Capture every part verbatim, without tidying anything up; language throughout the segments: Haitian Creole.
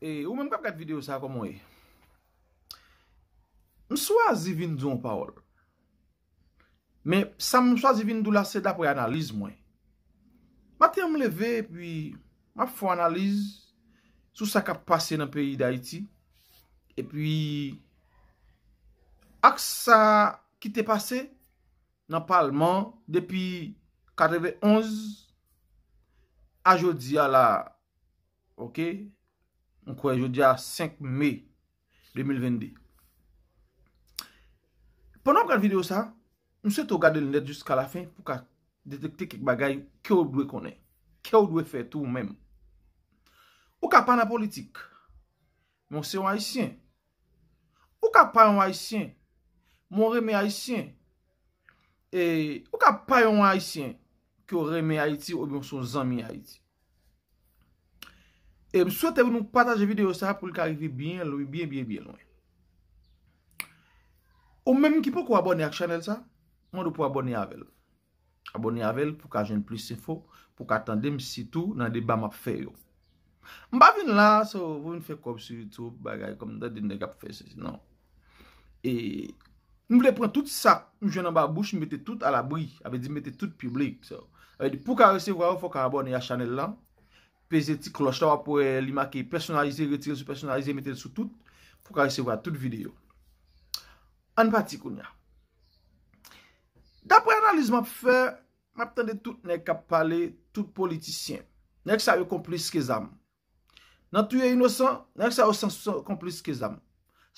E ou menm k ap gad videyo sa, kòman w ye? M swazi vin di yon pawòl. Men sa m swazi vin di w la, se dapre analiz mwen. Maten an, m leve, epi m ap fè yon analiz sou sa k ap pase nan peyi Dayiti. Epi, ak sa ki te pase nan palman depi katrevenonz a jodi a la, oke? M kwè jodi a senk me de mil vennde. Pandan w ap gad videyo sa, m swete w gade l nèt jiska lafen pou w ka detekte kèk bagay ke w dwe konnen, ke w dwe fè tou ou menm. Ou ka pa nan politik, men w se yon Ayisyen. Ou ka pa yon Ayisyen, men w renmen Ayisyen. E ou ka pa yon Ayisyen ke w renmen Ayiti oubyen w se yon zanmi Ayiti. E m swete nou pataje videyo sa pou l ka rive byen lwen, byen, byen, byen lwen. Ou menm ki poko abòne ak chanèl sa, mande w pou abòne avè l. Abòne avè l pou w ka jwenn plis enfo, pou w ka tande m sitou nan deba m ap fè yo. M pa vin la so pou vin fè kòb sou YouTube, bagay kòm m tande nèg ap fè sesi, non. E m vle pran tout sa m jwenn anba bouch, m mete tout alabri, sa vle di mete tout piblik. So, sa vle di pou w ka resevwa yo, fò w ka abòne a chanèl la. Peze ti klòch la, w ap wè li make pèsonalize, retire l sou pèsonalize, mete l sou tout, pou w ka resevwa tout videyo. Ann pati kounye a. Dapre analiz m ap fè, m ap tande tout nèg k ap pale, tout politisyen. Nèg sa yo konplis ke zam. Nan touye inosan, nèg sa yo san, san konplis ke zam.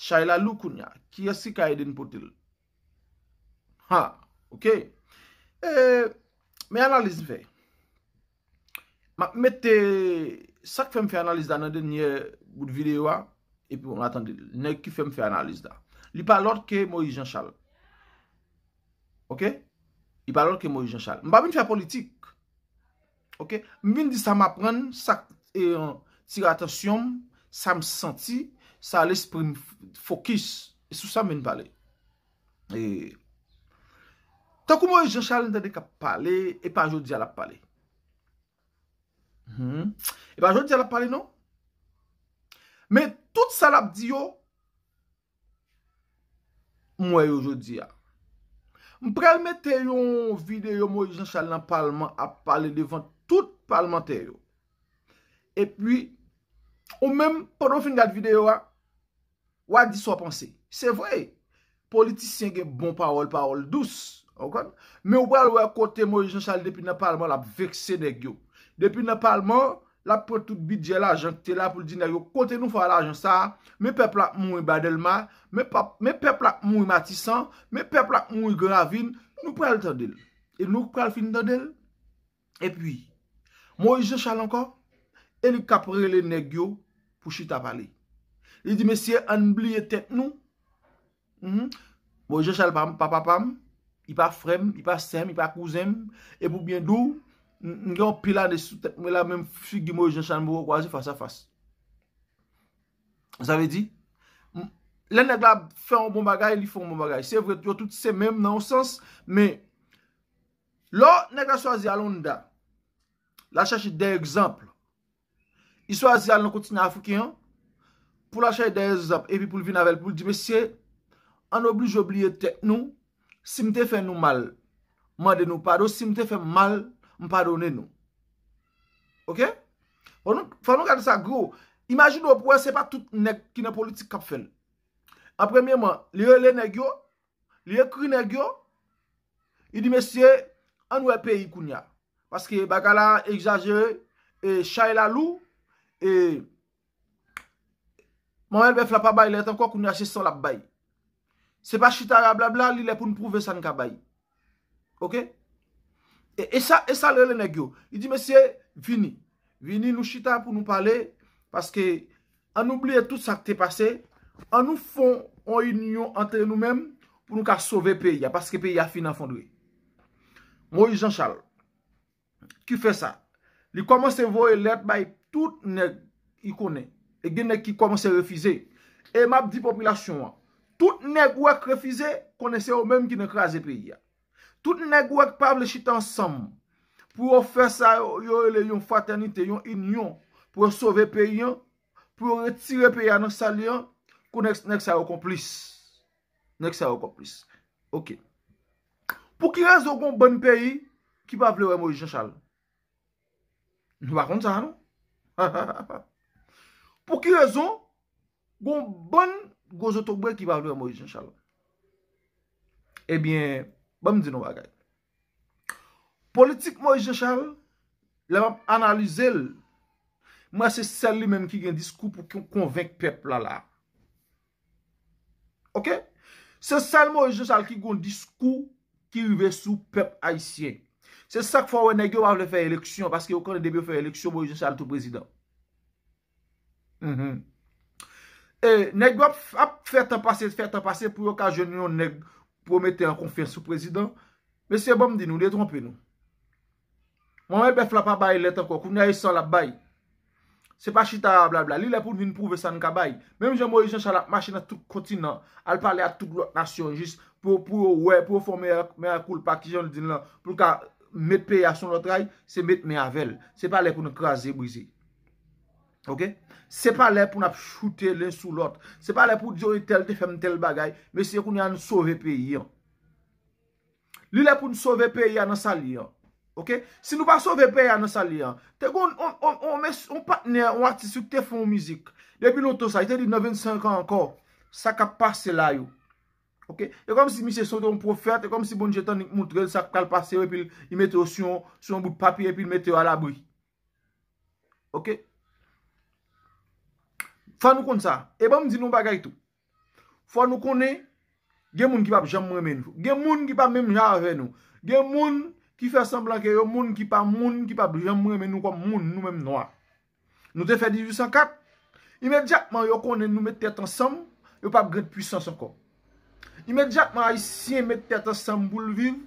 Chay la lou kounye a. Kiyès ki ka ede n pote l? Ha, oke. E, men analiz m fè. M ap mete sa k fè m fè analiz la nan dènye bout videyo a, epi w a tande l. Nèg ki fè m fè analiz la, li pa lòt ke Moïse Jean Charles. Oke? Li pa lòt ke Moïse Jean Charles. M pa vin fè politik. Oke? M vin di sa m aprann, sa k, e, tire atansyon m, sa m santi, sa lespri m f-, fokis. E sou sa m vin pale. E, tankou Moïse Jean Charles, m tande k ap pale, e pa jodi a l ap pale. Hmm. E pa jodi a l ap pale, non. Men tout sa l ap di yo, m wè yo jodi a. M pral mete yon videyo Moïse Jean Charles nan palman ap pale devan tout palmantè yo. Epi, ou menm, pandan w fin gad videyo a, w a di sa w panse. Se vre, politisyen gen bon pawòl, pawòl dous, w konprann? Men w pral wè kote Moïse Jean Charles depi nan palman l ap vekse nèg yo. Depi nan palman, l ap pran tout bidjè lajan ki te la pou l di nèg yo, kote nou fè lajan sa a, men pèp la ap mouri ba Dèlma, men pap, men pèp la ap mouri Matisan, men pèp la ap mouri Gran Ravin, nou pral tande l. E nou pral fin tande l. Epi, Moïse Jean Charles ankò, e li k ap rele nèg yo pou chita pale. Li di, mesye, ann bliye tèt nou. Mhm. Moïse Jean Charles pa m, pa papa m, li pa frè m, li pa sè m, li pa kouzen m. E pou byen di w, m, m gen anpil ane sou tèt mwen la, menm figi Moïse Jean Charles m poko kwaze fas a fas. Sa vle di, m, lè nèg la fè yon bon bagay, li fè yon bon bagay. Se vre, yo tout se menm nan yon sans, men lè nèg la chwazi al anndan, l al chèche de egzanp. Li chwazi al nan kontinan afriken an, pou l al chèche de egzanp, epi pou l vin avè l, pou l di, mesye, ann oblije bliye tèt nou, si m te fè nou mal, mande nou padon, si m te fè m mal, m padone nou. Oke? Fò nou, fò nou gade sa gwo. Imajine w pou wè se pa tout nèg ki nan politik k ap fè l. An premyeman, li rele nèg yo, li ekri nèg yo, li di, mesye, ann wè peyi kounye a. Paske bagay la egzajere, e chay la lou, e manmèl bèf la pa bay lèt ankò, kounye a se san l ap bay. Se pa chita rablabla, li lè pou n pwouve sa n ka bay. Oke? E, e sa, e sa l rele nèg yo. Li di, mesye, vini. Vini, nou chita pou nou pale, paske ann nou bliye tout sa k te pase, ann nou fè yon inyon antre nou menm pou nou ka sove peyi a, paske peyi a fin efondre. Moïse Jean Charles ki fè sa. Li kòmanse voye lèt bay tout nèg li konnen. E gen nèg ki kòmanse refize. E m ap di popilasyon an, tout nèg ou wè k refize, konnen se yo menm ki nan kraze peyi a. Tout nèg ou wè k pa vle chita ansanm pou yo fè sa yo, yo rele yon fratènite, yon inyon, pou yo sove peyi an, pou yo retire peyi a nan sa li an, kou nèg, nèg sa yo konplis. Nèg sa yo konplis. Ok. Pou ki rezon gon bann peyi ki pa vle wè Moïse Jean Charles? Nou pa konn sa, non? Pou ki rezon gon bann gwo zotobre ki pa vle wè Moïse Jean Charles? Ebyen, ban m di nou bagay. Politik Moïse Jean Charles, lè m ap analize l, m wè se sèl li menm ki gen diskou pou ki konvenk pèp la la. Ok? Se sèl Moïse Jean Charles ki gon diskou ki rive sou pèp ayisyen. Se sa k fè w wè nèg yo pa vle fè eleksyon, paske yo konnen depi yo fè eleksyon, Moïse Jean Charles tou prezidan. Mhm. E nèg yo ap, ap fè tan pase, fè tan pase pou yo ka jwenn yon nèg pou yo mete an konfyans sou prezidan. Mesye, ban m di nou, detwonpe nou. Manman bèf la pa bay lèt ankò, kounye a e san l ap bay. Se pa chita blablabla. Li lè pou n vin pwouve sa n ka bay. Menm jan Moïse Jean Charles ap mache nan tout kontinan, al pale ak tout lòt nasyon jis pou, pou yo wè, pou yo fè yon mea, mea culpa, kijan l di l lan, pou l ka met peyi a sou lòt ray, se met men avè l. Se pa lè pou n kraze brize. Ok? Se pa lè pou n ap choute len sou lòt. Se pa lè pou di yo tèl te fè m tèl bagay. Mesye, kounye a n sove peyi an. Li lè pou n sove peyi a nan sa li an. Ok? Si nou pa sove peyi a nan sa li an, te gon on, on, on, on mes-, on patnè, on atis ki te fè yon mizik. Depi lontan sa, li te di nan vennsenk an ankò, sa k ap pase la yo. Ok? E kòmsi misye se yon pwofèt, e kòmsi Bondye t annik moutre l sa k pral pase yo, epi l, li mete yo sou yon, sou yon bout papye, epi l mete yo alabri. Ok? Fò nou konn sa. E ban m di nou yon bagay tou. Fò nou konnen, gen moun ki p ap janm renmen nou. Gen moun ki pa menm jan avè nou. Gen moun ki fè sanblan ke yo moun ki pa moun, ki p ap janm renmen nou kòm moun, nou menm nwa. Nou te fè dizuit san kat, imedyatman yo konnen nou met tèt ansanm, yo p ap gen pwisans ankò. Imedyatman Ayisyen met tèt ansanm pou l viv,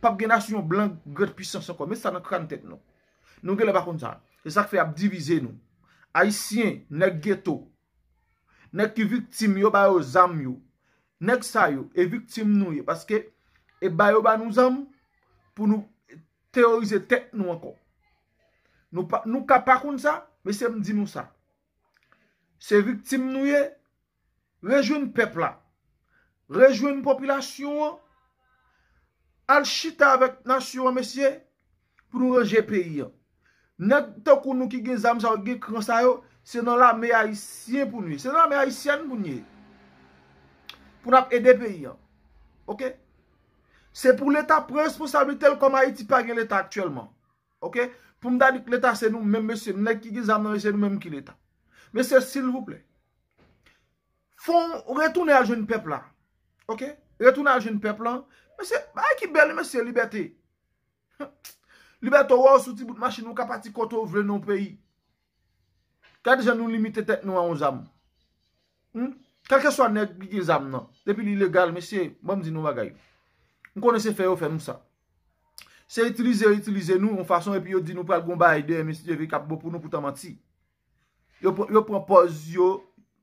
p ap gen nasyon blan gen pwisans ankò. Met sa nan kràn tèt nou. Nou genlè pa konn sa. Se sa k fè y ap divize nou. Ayisyen, nèg geto, nèg ki viktim, yo ba yo zam yo. Nèg sa yo, e viktim nou ye, paske e ba yo ba nou zam pou nou teworize tèt nou ankò. Nou pa, nou ka pa konn sa, mesye, m di nou sa. Se viktim nou ye, rejwenn pèp la. Rejwenn popilasyon an. Al chita avèk nasyon an, mesye, pou nou ranje peyi an. Nèg tankou nou ki gen zam sa yo, ki gen kran sa yo, se nan lame ayisyen pou nou ye. Se nan lame ayisyèn pou nou ye. Pou n ap ede peyi an. Ok? Se pou Leta pran responsablite l, kòm Ayiti pa gen Leta aktyèlman. Ok? Pou m ta di k Leta se nou menm, mesye, nèg ki gen zam nan, se nou menm ki Leta. Mesye, silvouplè, fò w retounen al jwenn pèp la. Ok? Retounen al jwenn pèp la. Mesye, bagay ki bèl, mesye, libète. Libète, w wè w sou ti bout machin, ou ka pati kote w vle nan yon peyi. Gade jan nou limite tèt nou a yon zam. Hmm? Kèlkeswa nèg ki gen zam nan, depi li legal, mesye, ban m di nou bagay. M konnen se fè yo fè nou sa. Se itilize yo itilize nou yon fason, epi yo di nou pral gon bagay dèyè, mesye, k ap bon pou nou, poutan manti. Yo pran, yo pran pòz yo,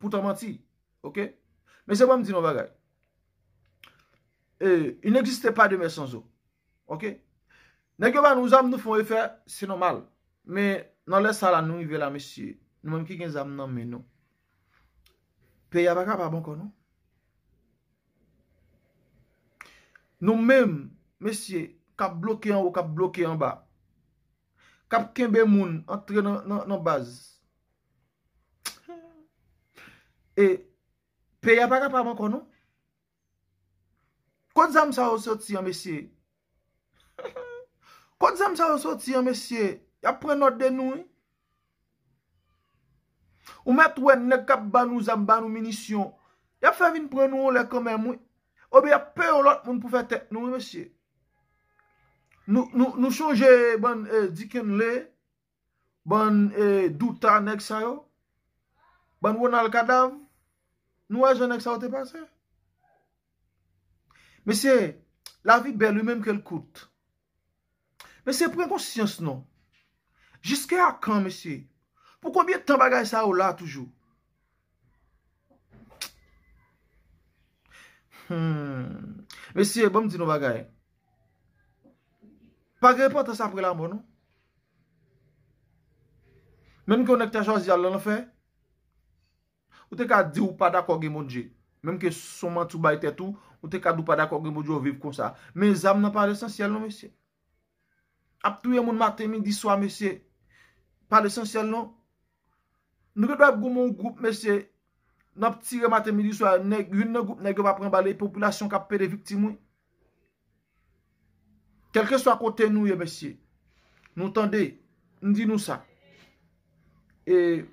poutan manti. Ok? Mesye, ban m di nou bagay. E, il n'existe pas de mer sans eau. Ok? Nèg yo ba nou zam, nou fè yon efè, se nòmal. Men nan lè sa la nou rive la, mesye, nou menm ki gen zam nan men nou, peyi a pa kapab ankò, non. Nou menm, mesye, k ap bloke anwo, k ap bloke anba, k ap kenbe moun antre nan, nan, nan baz. E peyi a pa kapab ankò, non. Kot zam sa yo soti an, mesye? Kot zam sa yo soti an, mesye? Y ap pran nòt de nou, wi. Ou mèt wè nèg k ap ba nou zam, ba nou minisyon, y ap fè vin pran nou yon lè kanmenm, wi. Oubyen y ap peye yon lòt moun pou fè tèt nou, wi, mesye. Nou, nou, nou chonje bann, eh, Dikenley, bann, eh, Douta, nèg sa yo, bann Ronald Kadav, nou wè jan nèg sa yo te pase? Mesye, lavi bèl, wi, menm ke l kout. Mesye, pran konsyans non. Jiska kan, mesye? Pou konbyen tan bagay sa yo la toujou? Hmm. Mesye, ban m di nou bagay. Pa gen repantans apre lanmò, non. Menm ke yon nèg ta chwazi al nan lanfè, Ou te ka di ou pa dakò gen Bondye. Menm ke se yon manti ou bay tèt ou, ou te ka di ou pa dakò gen Bondye, ou viv konsa. Men zam nan pa lesansyèl non, mesye. Ap touye moun maten, midi, swa, mesye. Pa lesansyèl non. Nou gen dwa ap goumen yon gwoup, mesye. N ap tire maten, midi, swa, nèg, youn nan gwoup nèg yo pa pran bal, e popilasyon k ap pede viktim, wi. Kèlkeswa kote nou ye, mesye, nou tande, m di nou sa. E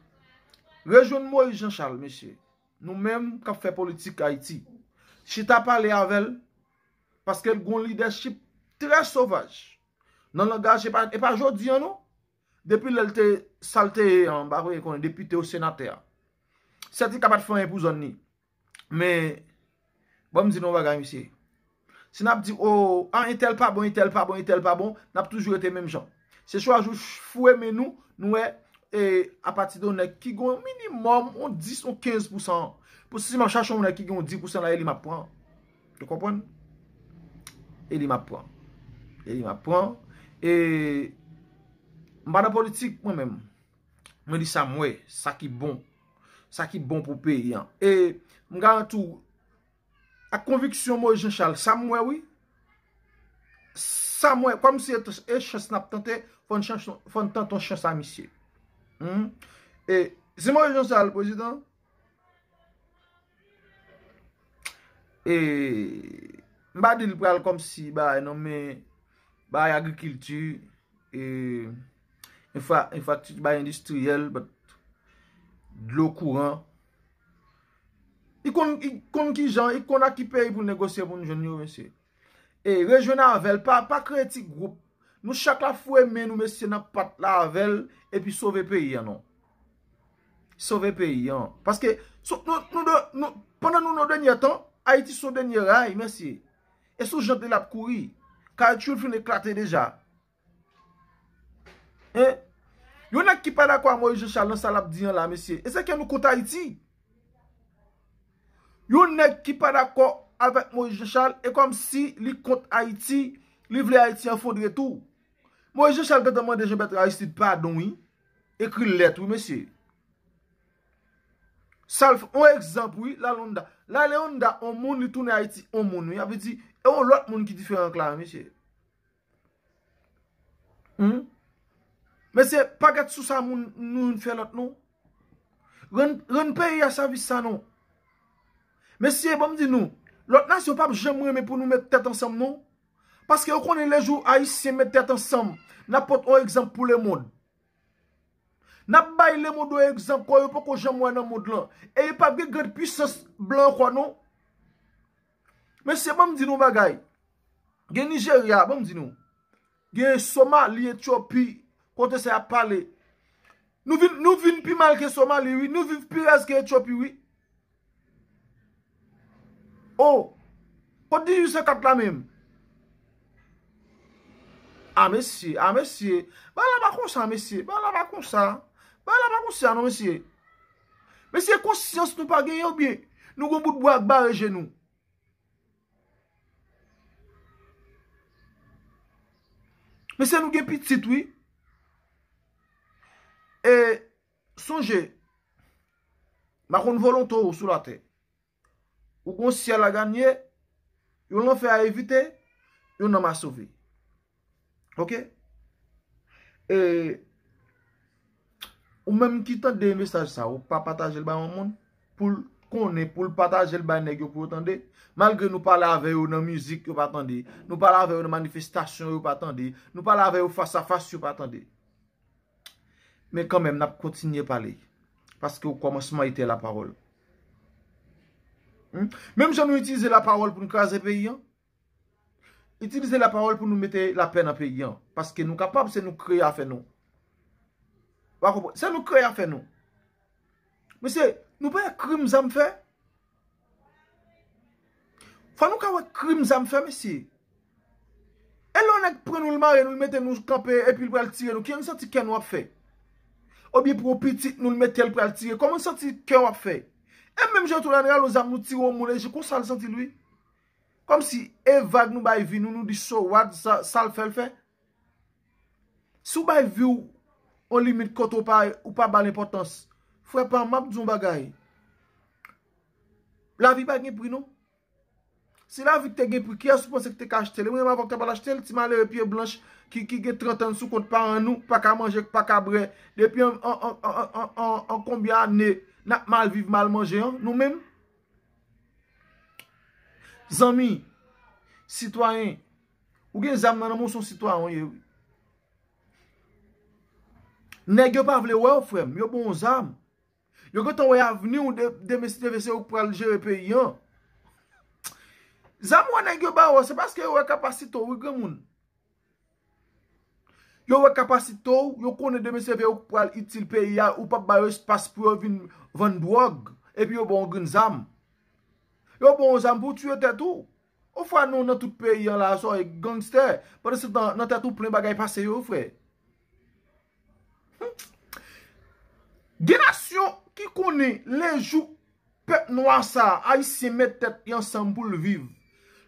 rejwenn Moyiz Janchal, mesye. Nou menm k ap fè politik Ayiti. Chita pale avè l, paske l gon lidèchip trè sovaj. Nan langaj, e pa, e pa jodi a, non. Depi lè l te, sa l te ye an, m pa vle konnen, depite ou senatè a. Sètika pa t fè anyen pou zòn li. Men, ban m di nou yon bagay, mesye. Si n ap di, o, a, entèl pa bon, entèl pa bon, entèl pa bon, n ap toujou rete menm jan. Se chwa jou foure men nou, nou wè, e, apati de yon nèg ki gen yon minimòm, yon dis, yon kenz pousan. Pou si m ap chache yon nèg ki gen yon dis pousan la, e li m ap pran. Ou konprann? E li m ap pran. E li m ap pran. E m pa nan politik, mwen menm. Mwen di sa m wè, sa ki bon. Sa ki bon pou peyi an. E m garanti w, ak konviksyon Moyiz Janchal, sa m wè, wi. Sa m wè, kòmsi e, e chans n ap tante, fò n chans, fò n tante yon chans a misye. Hmm? E si Moyiz Janchal prezidan, e m pa di l pral kòmsi bagay non, men bagay agrikilti, e, enfra-, enfrastrikti, bagay endistriyèl, but dlo, kouran. Li konn, li konn ki jan, li konn ak ki peyi pou l negosye pou n jwenn yo, mesye. E rejwenn avè l, pa, pa kreye ti gwoup. Nou chak la foure men nou, mesye, nan pat la avè l, epi sove peyi an, non. Sove peyi an. Paske, sou, nou, nou, de- nou, pandan nou nan dènye tan, Ayiti se yon dènye ray, mesye. E sou jant li l ap kouri. Kayotchou l fin eklate deja. Hein? Yon nèg ki pa dakò a Moyiz Janchal nan sa l ap di an la, mesye. E se ke nou kont Ayiti. Yon nèg ki pa dakò avèk Moyiz Janchal, e kòmsi li kont Ayiti, li vle Ayiti efondre tou. Moyiz Janchal gentan mande Jean Bertrand Aristide padon, wi. Ekri lèt, wi, mesye. Sa l fè, on egzanp, wi, Lalonda. Lalonda, on moun, li tounen Ayiti, on moun, wi. Sa vle di, e on lòt moun ki diferan ak la, mesye. Hmm? Mesye, pa gad sou sa moun nou youn fè lòt, non. Rann, rann peyi a sèvis sa, non. Mesye, ban m di nou, lòt nasyon p ap janm renmen pou nou met tèt ansanm, non. Paske yo konnen lejou Ayisyen met tèt ansanm, n ap pot on egzanp pou lemonn. N ap bay lemonn on egzanp kon yo poko janm wè nan mond lan. E yo p ap gen grann pwisans blan ankò, non. Mesye, ban m di nou yon bagay. Gen Nijerya, ban m di nou. Gen Somali, Etyopi, kote sa y ap pale. Nou vin, nou vin pi mal ke Somali, wi. Nou viv pi rèz ke Etyopi, wi. O, kot dizuit san kat la menm? A, mesye, a, mesye. Bagay la pa konsa, mesye. Bagay la pa konsa. Bagay la pa konsa, non, mesye. Mesye, konsyans nou pa genyen oubyen nou gon bout bwa k bare je nou? Mesye, nou gen pitit, wi. E sonje, m pa konn volonte w sou latè. Ou gon syèl a ganye, yon lanfè a evite, yon nanm a sove. Oke? E ou menm ki tande mesaj sa, ou pa pataje l bay yon moun, pou l konnen, pou l pataje l bay nèg yo pou yo tande. Malgre nou pale avè yo nan mizik, yo pa tande. Nou pale avè yo nan manifestasyon, yo pa tande. Nou pale avè yo fas a fas, yo pa tande. Men kanmenm, n ap kontinye pale. Paske okòmansman etè lapawòl. Hmm? Menm jan nou itilize lapawòl pou n kraze peyi an, itilize lapawòl pou nou mete lapè nan peyi an. Paske nou kapab, se nou kreye afè nou. Ou pa konprann? Se nou kreye afè nou. Mesye, nou pa wè krim zam fè? Fò nou ka wè krim zam fè, mesye. E lè yon nèg pran nou, l mare nou, l mete nou kanpe, epi l pral tire nou, kiyès nou santi kè nou ap fè? Oubyen pou yon pitit nou, l mete l pral tire, kòman santi kè w ap fè? E menm jan tou la, n rale yon zam, nou tire yon moun, e jan konsa l santi l, wi. Kòmsi e vag nou bay vi nou, nou di so what, sa, sa l fè, l fè. Si w bay vi w yon limit kote w pa, ou pa ba l enpòtans, frè pa m, m ap di w yon bagay. Lavi pa gen pri non. Si lavi te gen pri, kiyès ou panse ki te ka achte l? Mwen menm avè w ki ta pral achte l, ti malere pye blanch ki, ki gen trant an sou kont paran nou, pa ka manje, pa ka bwè. Depi an, an, an konbyen ane n ap mal viv, mal manje an, nou menm? Zanmi, sitwayen, ou gen zam nan men w, se yon sitwayen w ye, wi. Nèg yo pa vle wè w, frè m, yo ba w zam. Yo gentan wè avni w, de, demen si Dye vle se ou k pral jere peyi an. Zam wè nèg yo ba w, se paske yo wè kapasite w, wi, granmoun. Yo wè kapasite w, yo konnen demen si Dye vle ou k pral itil peyi a, ou p ap ba yo espas pou yo vin vann dwòg, epi yo ba w yon grenn zam. Yo ba w zam pou w tiye tèt ou. Yon fwa nou nan tout peyi an la, sa w ye gangstè, pandan se tan nan tèt ou plen bagay pase yo, frè. Gen nasyon ki konnen lejou pèp nwa sa, ayisyen met tèt li ansanm pou l viv.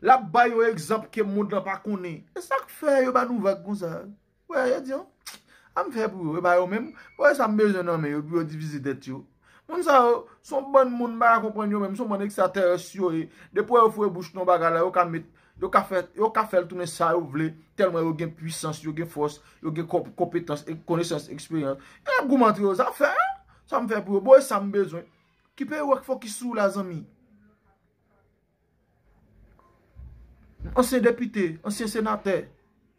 L ap ba yo egzanp ke mond lan pa konnen. E sa k fè yo ba nou vag konsa. Wè, yo di, an, an m fè pou yo, e pa yo menm. Wè sa m bezwen nan men yo pou yo divize tèt yo. Moun sa yo, se yon bann moun m pa ka konprann yo menm, se yon bann ekstraterès yo ye. Depi yo foure bouch nan bagay la, yo ka met, yo ka fè, yo ka fè l tounen sa yo vle, tèlman yo gen pwisans, yo gen fòs, yo gen kòp-, konpetans, e konesans, eksperyans. E y ap goumen antre yo, sa fè, sa m fè pou yo, bon, e sa m bezwen. Ki peyi w ap fokis sou la, zanmi? Ansyen depite, ansyen senatè,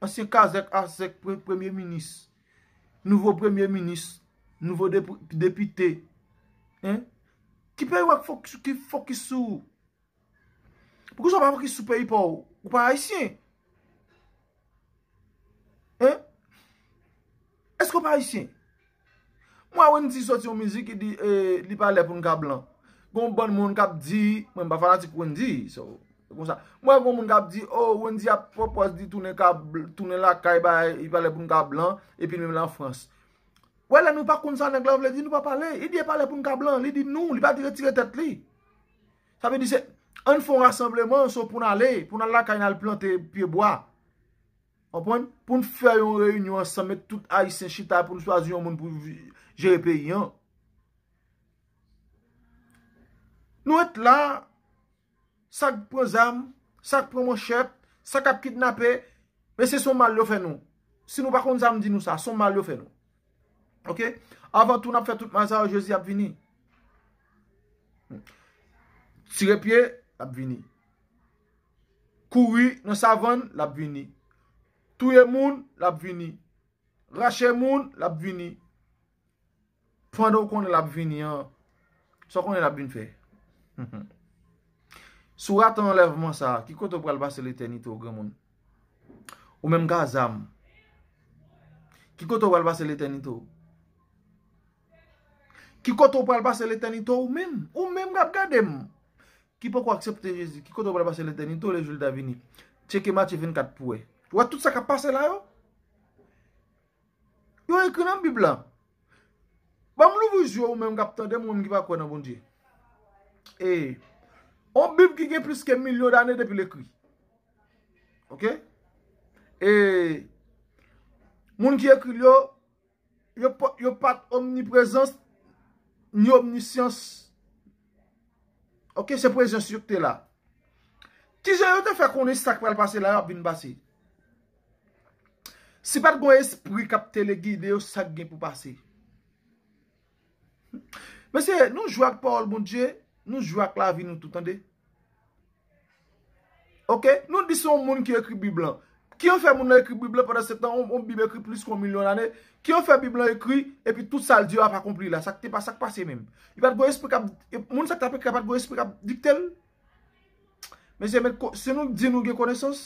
ansyen kazèk, azèk, pre-, premye minis, nouvo premye minis, nouvo dep-, depite. Hein? Ki peyi w ap fok-, ki fokis sou ou? Poukisa w pa fokis sou peyi pa w? Ou pa ayisyen? Hein? Èske w pa ayisyen? Mwen, Wendy soti yon mizik, li di, eh, li pa lè pou n ka blan. Gon bann moun k ap di, mwen m pa fanatik Wendy, so, se konsa. Mwen, gon moun k ap di, oh, Wendy ap pwopòz li tounen ka bl-, tounen lakay, bay, li pa lè pou n ka blan, epi li menm l an Frans. Wè, lè nou pa konn sa nèg la vle di, nou pa pale. Li di, e pa lè pou n ka blan, li di nou, li pa di retire tèt li. Sa vle di se, ann fè yon rasanbleman, so pou n ale, pou n al lakay n al plante pye bwa. Konprann? Pou n fè yon reyinyon ansanm, met tout ayisyen chita pou n chwazi yon moun pou vi-, jere peyi an. Nou ret la, sa k pran zam, sa k pran manchèt, sa k ap kidnape, mesye, se yon mal yo fè nou. Si nou pa konn sa m di nou sa, se yon mal yo fè nou. Oke? Avan tou, n ap fè tout mal sa yo, Jezi ap vini. Tire pye, l ap vini. Kouri nan savann, l ap vini. Touye moun, l ap vini. Rache moun, l ap vini. Pandan w konnen l ap vini an, sa w konnen l ap vin fè? Si w rate anlèvman sa a, ki kote w pral pase letènite w, granmoun? Ou menm k a zam, ki kote w pral pase letènite w? Ki kote w pral pase letènite w, ou menm? Ou menm k ap gade m, ki poko aksepte Jezi, ki kote w pral pase letènite w lè jou l ta vini? Tcheke Matye vennkat pou w wè. Ou wè tout sa k ap pase la yo? Yo ekri nan Bib la. Ban m louvri zye w, ou menm k ap tande m, ou menm ki pa kwè nan Bondye. E, yon Bib ki gen plis ke milyon dane depi l ekri. Oke? E, moun ki ekri l yo, yo pa, yo pa t omniprezans, ni omnisyans. Oke, se prezans yo ki te la. Kijan yo te fè konnen sa k pral pase la, y ap vin pase? Si pa t gon espri k ap telegide yo, sa k gen pou pase? Mesye, nou jwe ak pawòl Bondye, nou jwe ak lavi nou tou, tande. Oke? Nou di se yon moun ki ekri Bib lan. Ki an fè moun nan ekri Bib lan pandan se tan, yon, yon Bib ekri plis ke yon milyon lane? Ki an fè Bib lan ekri, epi tout sa l di yo ap akonpli la? Sa k te pa, sa k pase menm? Li pa t gon espri k ap, moun sa k t ap ekri a pa t gon espri k ap dikte l? Mesye, met ko-, si nou di nou gen konesans,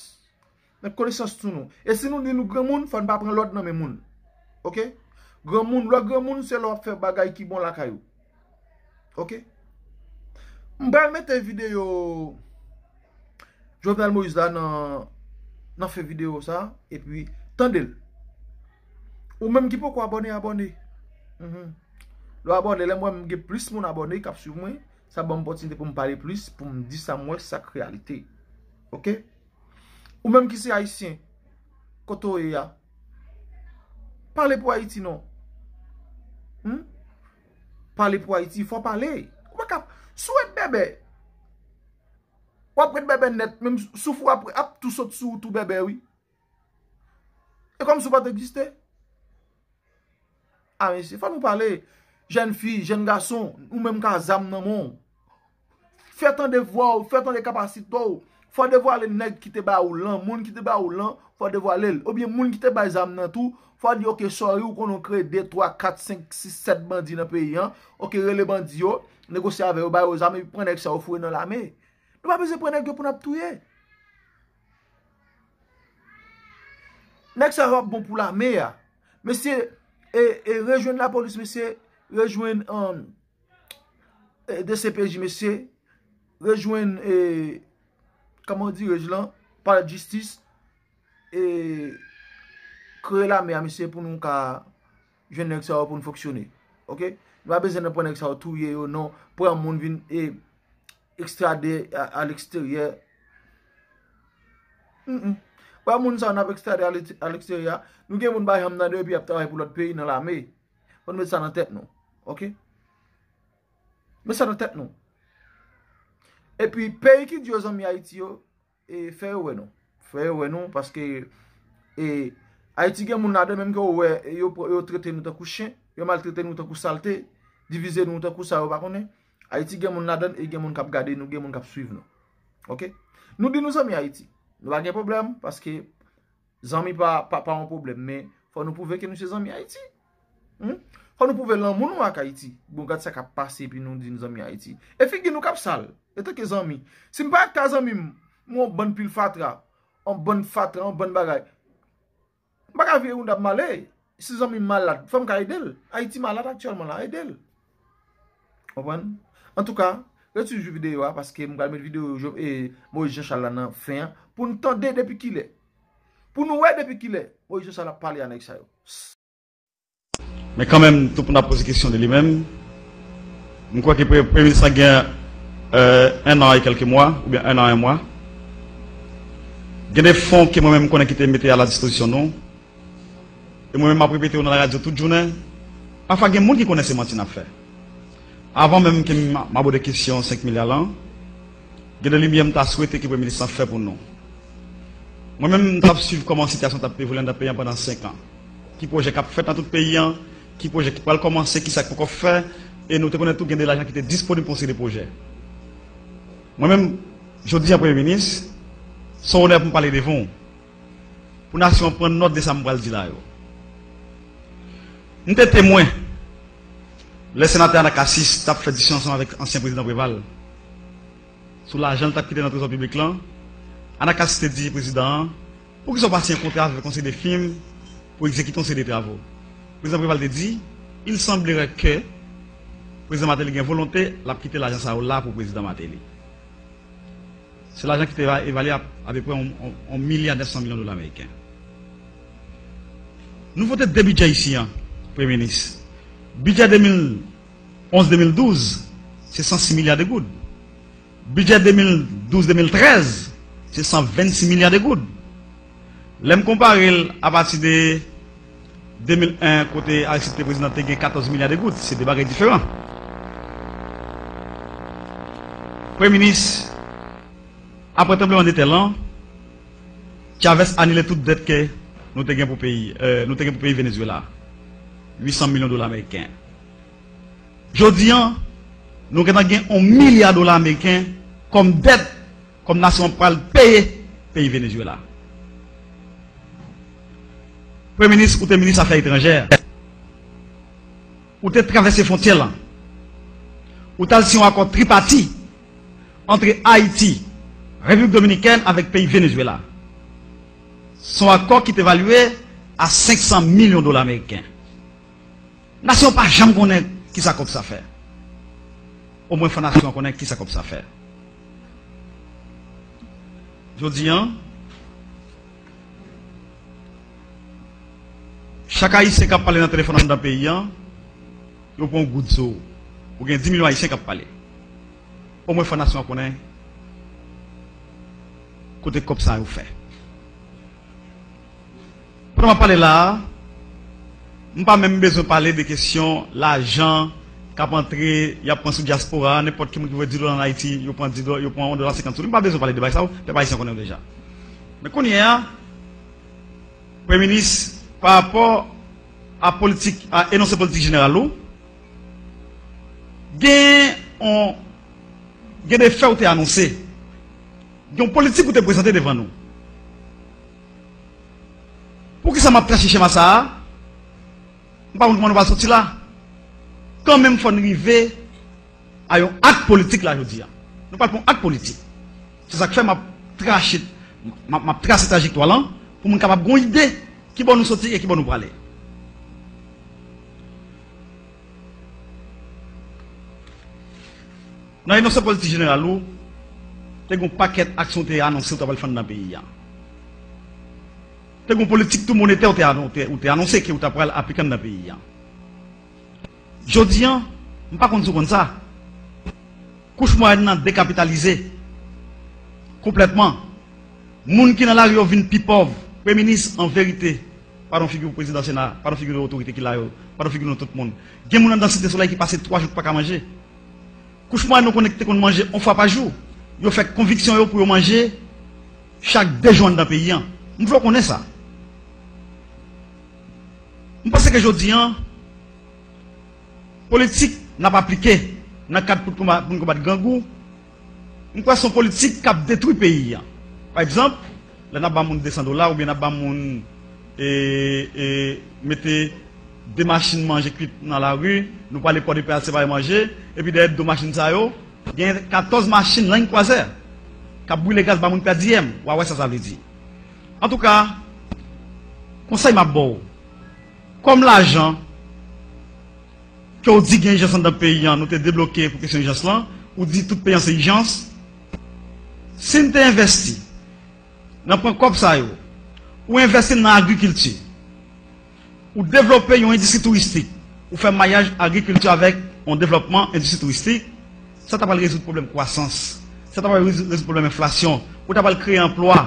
met konesans sou nou. E si nou di nou granmoun, fò n pa pran lòd nan men moun. Oke? Granmoun, lè w granmoun, se lè w ap fè bagay ki bon lakay ou. Oke? M pral mete videyo Jovenel Moïse la nan, nan fen videyo sa, epi tande l. Ou menm ki poko abòne, abòne. Mhm. Lè w abòne, lè m wè m gen plis moun abòne k ap swiv mwen, sa ban m opòtinite pou m pale plis, pou m di sa m wè, sa k reyalite. Oke? Ou menm ki se ayisyen, kote w ye a, pale pou Ayiti non. Hmm? Pale pou Ayiti, fò w pale. Ou pa ka, si w ret bèbè, W ap ret bèbè nèt, menm souf ou ap, ap tou sot sou ou tou bèbè, wi. E kòmsi w pa t egziste. A, mesye, fò nou pale. Jèn fi, jèn gason, ou menm ka zam nan men w. Fè tande vwa w, fè tande kapasite w. Fò devwale nèg ki te ba ou lan, moun ki te ba ou lan, fò devwale l. Oubyen moun ki te bay zam nan tou, fò di, oke, sòri, ou konnen w kreye de, twa, kat, senk, sis, sèt bandi nan peyi an. Oke, rele bandi yo, negosye avè yo, ba yo zam, epi pran nèg sa yo foure nan lame. Nou pa bezwen pran nèg yo pou n ap touye. Nèg sa yo ap bon pou lame a. Mesye, e, e, rejwenn lapolis, mesye, rejwenn, um, e, D C P J, mesye, rejwenn, e, kòman dirais-je lan, palè jistis, e, kreye lame a, mesye, pou nou ka jwenn nèg sa yo pou n fonksyone. Oke? Nou pa bezwen nan pran nèg sa yo, touye yo, non. Pran moun vin, e, ekstrade a, a leksteryè. Mm, mm. Pran moun sa yo n ap ekstrade a lek-, a leksteryè a. Nou gen moun pa janm tande yo epi y ap travay pou lòt peyi nan lame. Fò n met sa nan tèt nou. Oke? Met sa nan tèt nou. Epi peyi ki di yo zanmi Ayiti yo, e, fè yo wè nou. Fè yo wè nou, paske, e, Ayiti gen moun ladan menm ke w wè, e, yo, yo trete nou tankou chen, yo maltrete nou tankou salte, divize nou tankou sa yo pa konnen. Ayiti gen moun ladan e gen moun k ap gade nou, gen moun k ap swiv nou. Oke? Nou di nou zanmi Ayiti. Nou pa gen pwoblèm, paske zanmi pa, pa, pa yon pwoblèm, men fò nou pwouve ke nou se zanmi Ayiti. Hmm? Fò nou pwouve lanmou nou ak Ayiti. Bon, gad sa k ap pase, epi nou di n zanmi Ayiti. E figi nou k ap sal, etanke zanmi. Si m pa ak ta zanmi m, m yon bann pil fatra, yon bann fatra, yon bann bagay. M pa ka vire wound ap m ale. Si zanmi m malad, fò m ka ede l. Ayiti malad aktyèlman la, ede l. Konprann? Antouka, ret swiv videyo a, paske m pral met videyo Jo-, e, Moïse Jean Charles la nan fen an, pou n tande depi kilè. Pou nou wè depi kilè Moïse Jean Charles ap pale a nèg sa yo. Men kanmenm, tout moun ap poze kesyon de li menm. M kwè ke pre-, premye minis la gen, euh, un an et quelques mois, oubyen un an, un mois. Gen de fon ke mwen menm m konnen ki te mete a la dispozisyon nou. E mwen menm m ap repete yo nan radyo tout jounen. Pafwa gen moun ki konnen se manti n ap fè. Avan menm ke m, m abòde kesyon senk milya lan, gen de limyè m ta swete ke premye minis lan fè pou nou. Mwen menm, m t ap swiv kòman sitiyasyon t ap evoliye anndan peyi an pandan senk an. Ki pwojè k ap fèt nan tout peyi an, ki pwojè ki pral kòmanse, ki sa k poko fè, e nou te konnen tou gen de lajan ki te disponib pou yon seri de pwojè. Mwen menm, jodi an, premye minis, se yon onè pou m pale devan w, pou nasyon an pran nòt de sa m pral di la yo. M te temwen lè senatè Anacasis t ap fè diskisyon ansanm avèk ansyen prezidan Préval sou lajan l t ap kite nan trezò piblik lan. Anacasis te di prezidan an, poukisa w pa siyen yon kontra avèk yon seri de fim pou egzekite yon seri de travo? Prezidan Préval te di, il semblerait que prezidan Martelly gen volonte, l ap kite lajan sa yo la pou prezidan Martelly. Se lajan ki te eva-, evalye a apeprè yon, yon, yon milya nèf san milyon dola ameriken. Nou vote de bidjè isi an, premye minis. Bidjè de mil onz de mil douz, se san sis milya de goud. Bidjè de mil douz de mil trèz, se san vennsis milya de goud. Lè m konpare l apati de de mil en, kote Aristide te prezidan, te gen katòz milya de goud, se de bagay diferan. Premye minis, apre tranblemanndetè lan, Chavez anile tout dèt ke nou te gen pou peyi, euh, nou te gen pou peyi Venezuela. Uit san milyon dola ameriken. Jodi an, nou gentan gen yon milya dola ameriken kòm dèt, kòm nasyon an pral peye peyi Venezuela. Premye minis, ou te minis afè etranjè. Ou te travèse fwontyè lan. Ou t al siyen yon akò tripati ant Ayiti, Repiblik Dominikèn avèk peyi Venezuela. Se yon akò ki te evalye a senk san milyon dola ameriken. Nasyon an pa janm konnen kisa kòb sa fè. Omwen fò nasyon an konnen kisa kòb sa fè. Jodi an, chak Ayisyen k ap pale nan telefòn anndan peyi an, yo pran yon goud sou ou. Ou gen dis milyon Ayisyen k ap pale. Omwen fò nasyon an konnen kote kòb sa yo fè. Pandan m ap pale la a, m pa menm bezwen pale de kesyon lajan k ap antre, y ap pran sou dyaspora, nenpòt ki moun ki voye dis dola ann Ayiti, yo pran dis dola, yo pran yon dola senkant sou li. M pa bezwen pale de bagay sa yo, pèp ayisyen konnen yo deja. Men kounye a, Premye Minis, pa rapò a politik, a enonse politik jeneral ou, gen on, gen de fè ou te anonse, gen yon politik ou te prezante devan nou. Poukisa m ap trache chema sa a? M pa konn kòman nou pral soti la. Kanmenm, fò n rive a yon ak politik la jodi a. Nou pral pran yon ak politik. Se sa k fè m ap trache, m ap, m ap trase trajektwa lan pou moun kapab gen yon ide ki bò nou soti e ki bò nou prale. Nan enonse politik jeneral ou, te gen yon pakèt aksyon ou te anonse ou ta pral fè anndan peyi a. Te gen yon politik tou monetè ou te, ou te, ou te anonse ke ou ta pral aplike anndan peyi a. Jodi a, m pa konn si w konn sa, kouch mwayèn nan dekapitalize konplètman. Moun ki nan lari yo vin pi pòv. Premye Minis, an verite, padon figi prezidan Sena, padon figi otorite ki la yo, padon figi nou tout moun. Gen moun anndan Site Solèy ki pase twa jou ki pa ka manje. Kouch mwayèn nou konnen ki te konn manje yon fwa pa jou. Yo fè konviksyon yo pou yo manje chak de jou anndan peyi a. M vle w konnen sa. M panse ke jodi a, politik n ap aplike nan kad pou n konba-, pou n konbat grangou, m kwè se yon politik k ap detwi peyi a. Pa egzanp, lè n ap ba moun de san dola oubyen n ap ba moun, e, e, mete de machin manje kwit nan lari, nou prale Pòdepè al separe manje, epi dèyè do machin sa yo, gen katòz machin Line Croisière k ap brile gaz ba moun pè diyèm. W a wè sa sa vle di. Antouka, konsèy m ap ba w, kòm lajan ke w di gen ijans anndan peyi a, nou te debloke pou kesyon ijans lan, ou di tout peyi a se ijans. Si n te envèsti nan pran kòb sa yo, ou envèsti l nan agrikilti, ou devlope yon endistri touristik, ou fè mayaj agrikilti avèk yon devlòpman endistri touristik, sa ta pral rezoud pwoblèm kwasans, sa ta pral rezoud, rezoud pwoblèm enflasyon, ou ta pral kreye anplwa,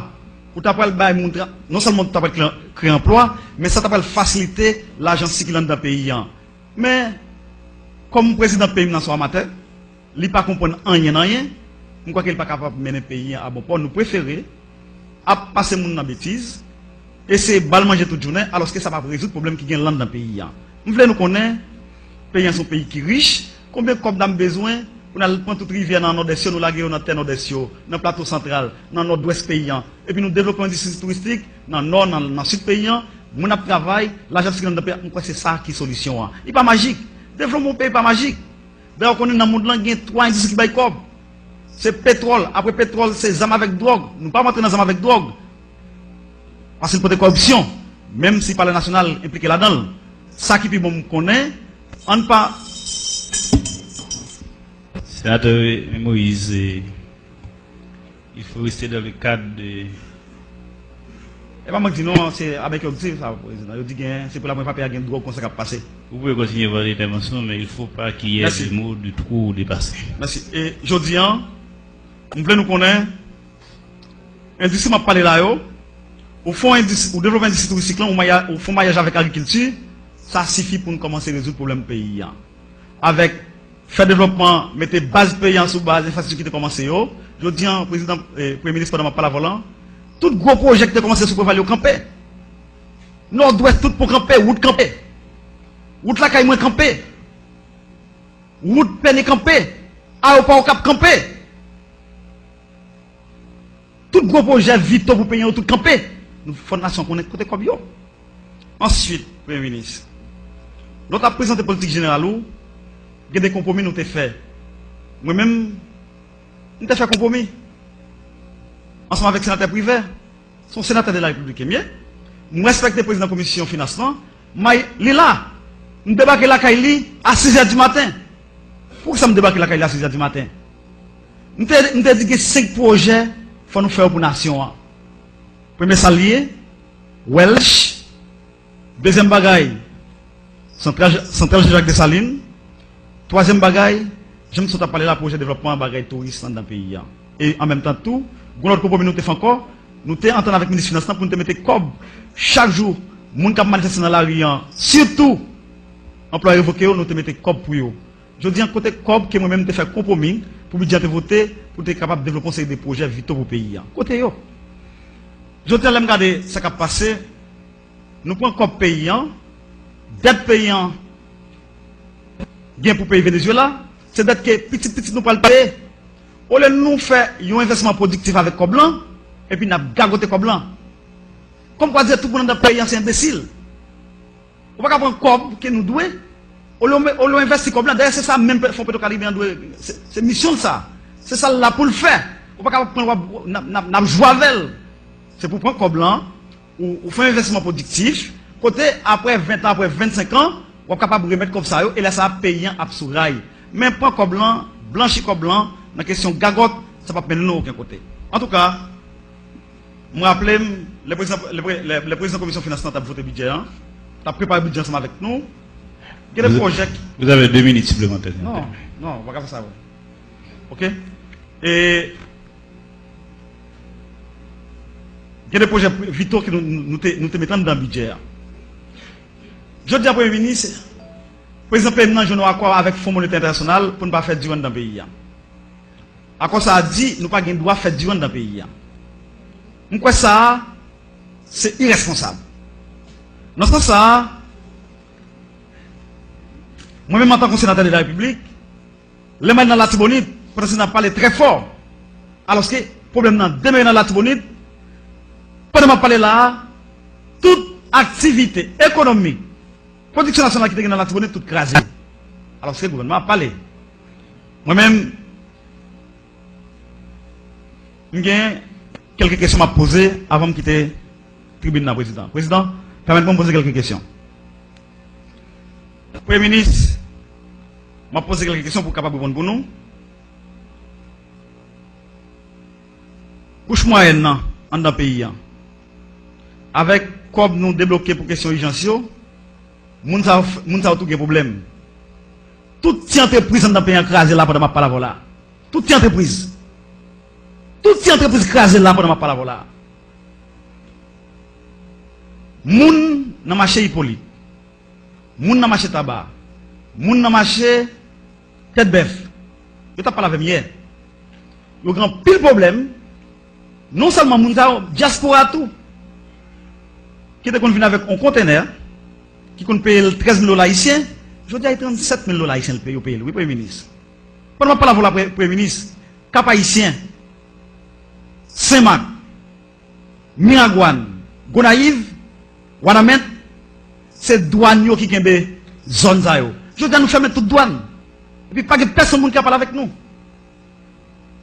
ou ta pral bay moun tra-, non sèlman ou ta pral kreye, kreye anplwa, men sa ta pral fasilite lajan sikile anndan peyi a. Men, kòm prezidan peyi m nan se yon amatè, li pa konprann anyen nan anyen, m kwè ke li pa kapab mennen peyi a a bon pò. Nou prefere ap pase moun nan betiz, eseye ba l manje tout jounen, alòske sa p ap rezoud pwoblèm ki gen anndan peyi a. M vle nou konnen, peyi a se yon peyi ki rich, konbyen kòb n ap bezwen pou n al pran tout rivyè nan Nòdès yo, nou lage yo nan tè Nòdès yo, nan Plato Santral, nan Nòdwès peyi a, epi nou devlope yon endistri touristik nan Nò, nan, nan Sid peyi a, moun ap travay, lajan ap sikile anndan peyi a, m kwè se sa ki solisyon an. Li pa majik. Devlopman yon peyi pa majik. Dayè, w konnen nan mond lan gen twa endistri ki bay kòb. Se petwòl, apre petwòl, se zam avèk dwòg. Nou p ap antre nan zam avèk dwòg. Paske l pote kòripsyon. Menm si Palè Nasyonal enplike ladan l. Sa ki pi bon m konnen, ann pa. Senatè Moïse, il faut rester dans le cadre de... E pa mwen k di non, se Abed yo k di sa, prezidan. Yo di gen, se pou lapremyè fwa peyi a gen dwòg konsa k ap pase. Vous pouvez continuer votre intervention, mais il faut pas qu'il y ait des mots de trop dépassés. Mèsi. E jodi a, m vle nou konnen, endistri m ap pale la yo, ou fè yon endis-, ou devlope endistri touristik lan, ou maya-, ou fè yon mayaj avèk agrikilti, sa sifi pou n kòmanse rezoud pwoblèm peyi a. Avèk fè devlòpman, mete baz peyi an sou baz enfrastrikti ki te kòmanse yo. Jodi an, prezidan, eh, premye minis, pandan m ap pale avè w lan, tout gwo pwojè ki te kòmanse sou Preval yo kanpe. Nòdwès, tout pon kanpe, wout kanpe. Wout lakay mwen kanpe. Wout Pène kanpe. Ayewopò Okap kanpe. Tout gwo pwojè vito pou peyi an yo tout kanpe. Nou fò nasyon konnen kote kòb yo. Answit, Premye Minis, lè w t ap prezante politik jeneral ou, gen de konpwomi nou te fè. Mwen menm, m te fè konpwomi ansanm avèk senatè Privè. Se yon senatè de la Repiblik ke m ye. M respekte prezidan komisyon finans lan. May, li la. M debake lakay li a sizè di maten. Poukisa m debake lakay li a sizè di maten? M te, m te di gen senk pwojè fò nou fè yo pou nasyon an. Premye sa l ye, Welch. Dezyèm bagay, Santral, Santral Jean-Jacques Dessalines. Twazyèm bagay, jan m sot ap pale la, pwojè devlòpman bagay touris anndan peyi a. E an menm tan tou, gen lòt konpwomi nou te fè ankò, nou te antann avèk minis finans lan pou nou te mete kòb chak jou, moun k ap manifeste nan lari an, sitou anplwaye revoke yo, nou te mete kòb pou yo. Jodi a, kote kòb ke mwen menm te fè konpwomi pou bidjè an te vote, pou te kapab devlope yon seri de pwojè vito pou peyi a? Kote yo? Jodi a, lè m gade sa k ap pase, nou pran kòb peyi an, dèt peyi an gen pou peyi Venezuela, se dèt ke pitit pitit nou pral peye. Olye nou fè yon envèsman pwodiktif avèk kòb lan, epi n ap gagote kòb lan. Kòm kwa di tout moun anndan peyi an se enbesil. Ou pa ka pran kòb ke nou dwe, olye w me-, olye w envèsti kòb lan. Dayè, se sa menm Fon Petro Caribe an dwe, se, se misyon l sa. Se sa l la pou l fè. Ou pa ka pran, w ap, n ap, n ap, n ap jwe avè l. Se pou pran kòb lan, ou, ou fè yon envèsman pwodiktif, kote apre ven tan, apre vennsenk an, w ap kapab remèt kòb sa yo, e lè sa a, peyi an ap sou ray. Men pran kòb lan, blanchi kòb lan, nan kesyon gagòt, sa p ap mennen nou okenn kote. Antouka, m raple m, lè prezidan, lè pre-, lè, lè prezidan komisyon finans lan t ap vote bidjè an, t ap prepare bidjè ansanm avèk nou, gen de pwojè. Vous avez deux minutes supplémentaires. Non, non, w pa ka fè sa vre. Oke? E gen de pwojè vito ke nou, nou te, nou te mete anndan bidjè a. Jodi a, Premye Minis, prezidan peyi m nan jwenn yon akò avèk Fon Monetè Entènasyonal pou n pa fè diwàn nan peyi a. Akò sa a di nou pa gen dwa fè diwàn nan peyi a. M kwè sa a, se irèsponsab. Nan sans sa a, mwen menm antanke yon senatè de la Repiblik, lè m al nan Latibonit, pandan se n ap pale trè fò, alòske pwoblèm nan demere nan Latibonit, pandan m ap pale la a, tout aktivite ekonomik, pwodiksyon nasyonal ki te gen nan Latibonit, tout kraze. Alòske gouvènman ap pale. Mwen menm, m gen kèlke kesyon m ap poze avan m kite tribin nan, Prezidan. Prezidan, pèmèt mwen poze kèlke kesyon. Premye Minis, m ap poze kèlke kesyon pou w kapab reponn pou nou. Kouch mwayèn nan anndan peyi a, avèk kòb nou debloke pou kesyon ijans yo, moun sa yo, moun sa yo tou gen pwoblèm. Tout ti antrepriz anndan peyi a kraze la pandan m ap pale avè w la. Tout ti antrepriz. Tout ti antrepriz kraze la pandan m ap pale avè w la. Moun nan mache Ipolit, moun nan mache Taba, moun nan mache Tèt Bèf, yo t ap pale avè m yè. Yo gen anpil pwoblèm. Non sèlman moun sa yo, dyaspora tou, ki te konn vin avèk yon kontenè, ki konn peye l trèz mil dola ayisyen, jodi a, e trannsèt mil dola ayisyen l peye, yo peye l, wi, Premye Minis. Pandan m ap pale avè w la, Pre-, Premye Minis, Kap Ayisyen, Senmak, Miragwàn, Gonayiv, Wanament, se dwàn yo ki kenbe zòn sa yo. Jodi a, nou fèmen tout dwàn. Epi pa gen pèsonn moun ki ap pale avèk nou.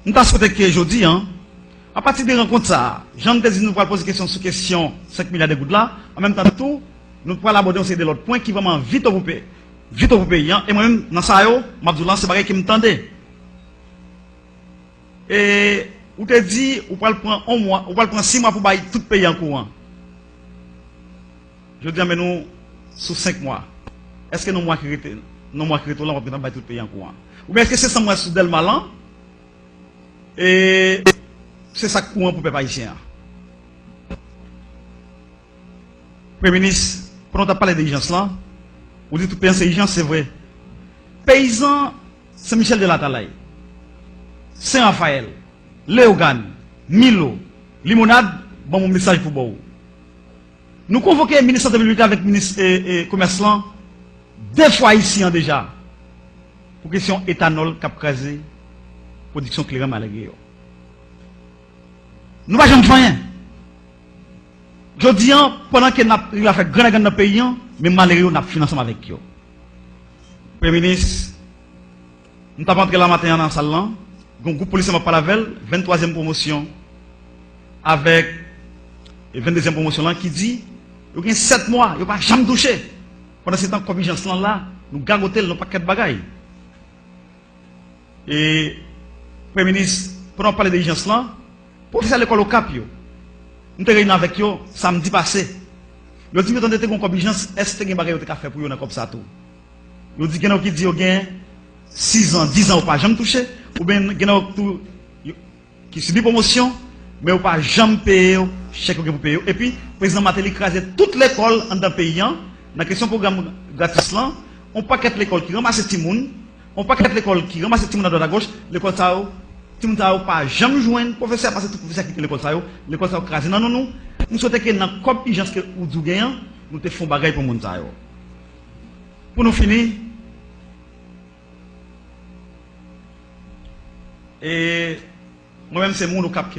M ta swete ke jodi a, apati de rankont sa a, jan m te di nou pral poze kesyon sou kesyon senk milya de goud la, an menm tan tou, nou pral abòde yon seri de lòt pwen ki vrèman vito pou pe-, vito pou peyi a. E mwen menm, nan sa yo, m ap di w la, se bagay ke m tande. E ou te di ou pral pran yon mwa, ou pral pran sis mwa pou bay tout peyi an kouran. Jodi a, men nou sou senk mwa. Èske nan mwa ki rete, nan mwa ki rete w la, w ap gentan bay tout peyi an kouran? Oubyen èske se san mwa sou Dèlma lan, e se sa k kouran pou pèp ayisyen an? Premye Minis, pandan w t ap pale de ijans lan, ou di tout peyi an se ijans, se vre. Peyizan Sen Michèl de Latalay, Sen Rafayèl, Leyogàn, Milo, Limonad, ban m yon mesaj pou ba w. Nou konvoke minis sante piblik la avèk minis, e, e, komès lan de fwa isi an deja pou kesyon etanòl k ap kraze pwodiksyon kleren malere yo. Nou pa janm fè anyen. Jodi a, pandan ke n ap rive a fè gran nèg anndan peyi an, men malere yo, n ap fin ansanm avèk yo. Premye Minis, m t ap antre la maten an nan sal lan, gen yon gwoup polisye m ap pale avè l, venntwazyèm pwomosyon, avèk venndezyèm pwomosyon lan ki di, yo gen sèt mwa, yo pa janm touche. Pandan se tan, kòb ijans lan la, nou gagote l nan pakèt bagay. E, Premye Minis, pandan w ap pale de ijans lan, pwofesè lekòl Okap yo, m te reyini avèk yo samdi pase. Yo di m yo tande te gen yon kòb ijans, èske te gen bagay yo te ka fè pou yo nan kòb sa tou? Yo di gen nan yo ki di yo gen sizan, dizan yo pa janm touche, oubyen gen nan yo tou yo, ki sibi pwomosyon, men yo pa janm peye yo chèk yo gen pou peye yo. Epi, Prezidan Martelly kraze tout lekòl anndan peyi an, nan kesyon pwogram gratis lan, yon pakèt lekòl ki ranmase timoun, Yon pakèt lekòl ki ranmase timoun adwat agoch, lekòl sa yo, timoun sa yo pa janm jwenn pwofesè, paske tout pwofesè ki te lekòl sa yo, lekòl sa yo kraze nan nou nou. M swete ke nan kòb ijans ke ou di w gen an, nou te fè yon bagay pou moun sa yo. Pou nou fini, e mwen menm se moun ou k ap